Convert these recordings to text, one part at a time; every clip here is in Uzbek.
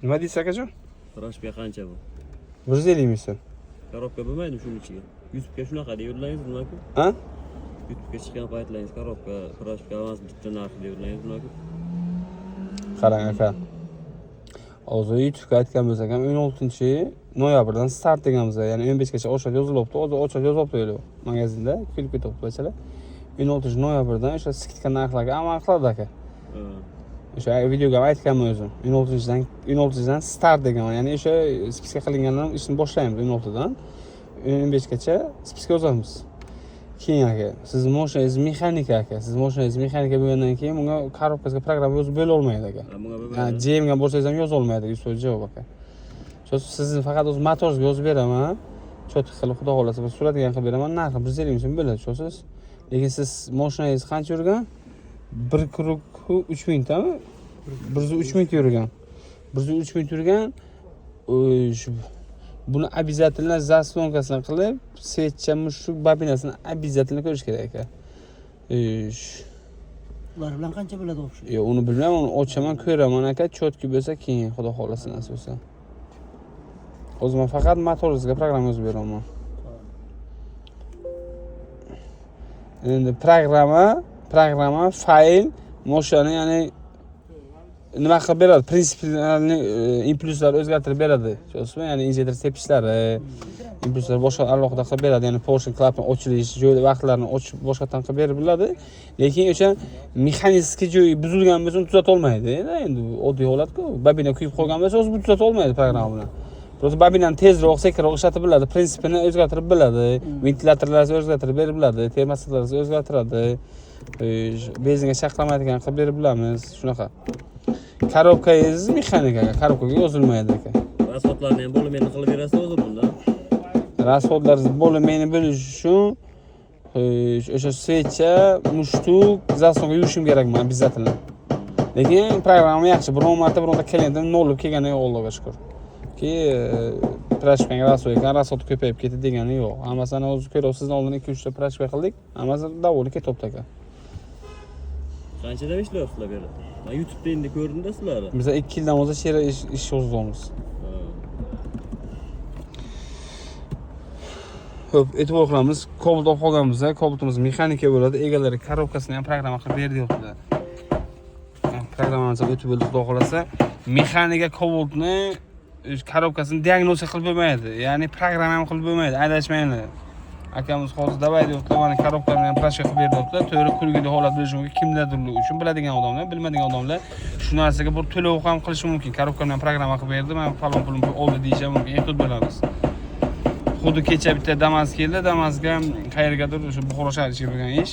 Nima deysiz, akajon? Прошивка qancha bu? 150 ming so'm. Коробка bo'lmaydimi shuni ichiga? YouTube'ga shunaqa deydilaringiz nima-ku? Ha? YouTube'ga chiqqan paytlaringiz коробка, прошивка emas, bitta narx deydilaringiz nima-ku? Qarang, aka. Hozir YouTube'ga aytgan bo'lsak ham 16 noyabrdan start deganmiz. Ya'ni 15 gacha ochadi yozilyapti. Hozir ochadi yozyapti yo'li magazinda. Kelib ketyapti bachalar. 16 noyabrdan o'sha скидка narxlarga amal qiladi, aka. O'sha videoga ham aytganman o'zim. 16dan start deganman. Ya'ni o'sha списка qilingandan ishni boshlaymiz 16 dan 15 gacha списка yozamiz. Keyin, aka, sizni mashinangiz mexanika, aka. Siz mashinangiz mexanika bo'lgandan keyin bunga коробка siga programma yozib bo'la olmaydi, aka. Ha, bunga Ha, bo'lmaydi. GMga borsangiz ham yoza olmaydi, 100% javob, aka. Shu sizni faqat o'zi motoringizga yozib beraman. Чётко qilib, xudo xohlasa, bir suratiga qilib beraman. Narxi 150 ming so'm bo'ladi, shusiz. Lekin siz mashinangiz qancha yurgan? Bir круг 3 mingtami? 103 ming yurgan. 103 ming yurgan. Shu buni обязательно заслонка sini qilib, свеча, mushuk, bobinasini обязательно ko'rish kerak, aka. Shu Ular bilan qancha bo'ladi общий? Yo'q, uni bilmayman, uni ochaman, ko'raman, aka, чётко bo'lsa keyin, xudo xohlasa, nasib bo'lsa. Hozir man faqat motoringizga programma yozib beraman. Endi programma fayl moshani, ya'ni nima qilib beradi? Принципиальный impulslar o'zgartirib beradi. Tushunasizmi? Ya'ni injektor tepishlari, impulslar boshqa alohida qilib beradi. Ya'ni поршень, klapan ochilish joy vaqtlarini ochib boshqatdan qilib berib biladi. Lekin o'sha mexanический joyi buzilgan bo'lsa, uni tuzata olmaydi. Endi bu oddiy holat-ku. Bobina kuyib qolgan bo'lsa, o'zi bu tuzata olmaydi programma bilan. Просто bobinani tezroq, sekinroq ishlatib biladi, prinsipini o'zgartirib biladi, ventilyatorlarni o'zgartirib berib biladi, termostatlarni o'zgartiradi. Benzinga chaqlamaydigan qilib berib bilamiz, shunaqa. Коробка ngiz mexanika, коробка ga yozilmaydi, aka. Расход larni ham более-менее qilib berasiz o'zi bunda. Расход lar более-менее bo'lishi uchun o'sha свеча, мундштук, заслонка yuvishim kerak man обязательно. Lekin programma yaxshi. Biron marta bironta klientim nolib kelgani yo'q, Allohga shukur. Ki прошивка ng rasvo ekan, расход ko'payib ketdi degani yo'q. Hammasini o'zi ko'ryapsiz, sizdan oldin 2-3 ta прошивка qildik. Hammasi довольный ketyapti, aka. Qanchadan ishlayapsizlar bu yerda? Men YouTube'da endi ko'rdim-da sizlarni. Biz 2 yildan o'zi shu yerda ish o'zimiz. Xo'p, e'tibor qilamiz. Cobalt olib qolganmiz. Cobaltimiz mexanika bo'ladi. Egalari коробка sini ham programma qilib berdi deyaptilar. Programmamiz ham o'tib bo'ldi, xudo xohlasa. Mexanika Cobaltni коробка sini diagnoz qilib bo'lmaydi. Ya'ni programma ham qilib bo'lmaydi. Adashmanglar. Akamiz hozir давай deyaptilar, mana коробка ni ham прошивка qilib berdi deyaptilar. To'g'ri kulgili holat bo'lishi mumkin. Kimlardir uchun biladigan odamlar, bilmadigan odamlar shu narsaga bir to'lov ham qilishi mumkin. Коробка ni ham programma qilib berdi, mana falon pulim oldi deyishi ham mumkin. Ehtiyot bo'lamiz. Xuddi kecha bitta Damas keldi. Damasga qayergadir o'sha Buxoro shahri ichiga bo'lgan ish.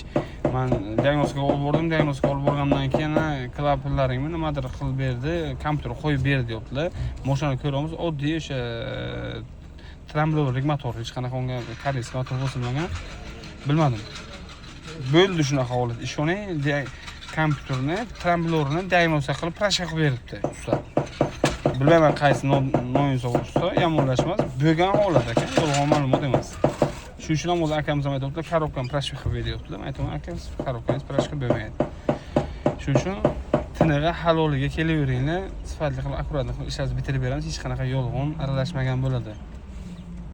Man diagnozga olib bordim. Diagnozga olib borgandan keyin klapanlaringni nimadir qilib berdi, kompyuter qo'yib berdi deyaptilar. Mashinani ko'ramiz, oddiy o'sha трамблёр lik motor, hech qanaqa unga koreyskiy motor qo'shilmagan. Bilmadim. Bo'ldi shunaqa holat. Ishoning, kompyuterni, трамблёр ni diagnoza qilib, прошивка qilib beribdi usta. Bilmayman qaysi noinsof usta, yomonlashmas. Bo'lgan holat, aka, yolg'on ma'lumot emas. Shu uchun ham o'zi akamiz ham aytyaptilar, коробка ni прошивка qilib beryaptilar. Men aytaman, aka, коробка ngiz прошивка bo'lmaydi. Shuning uchun tinig'i haloliga kelaveringlar, sifatli qilib, аккуратно qilib ishlarni bitirib beramiz. Hech qanaqa yolg'on aralashmagan bo'ladi.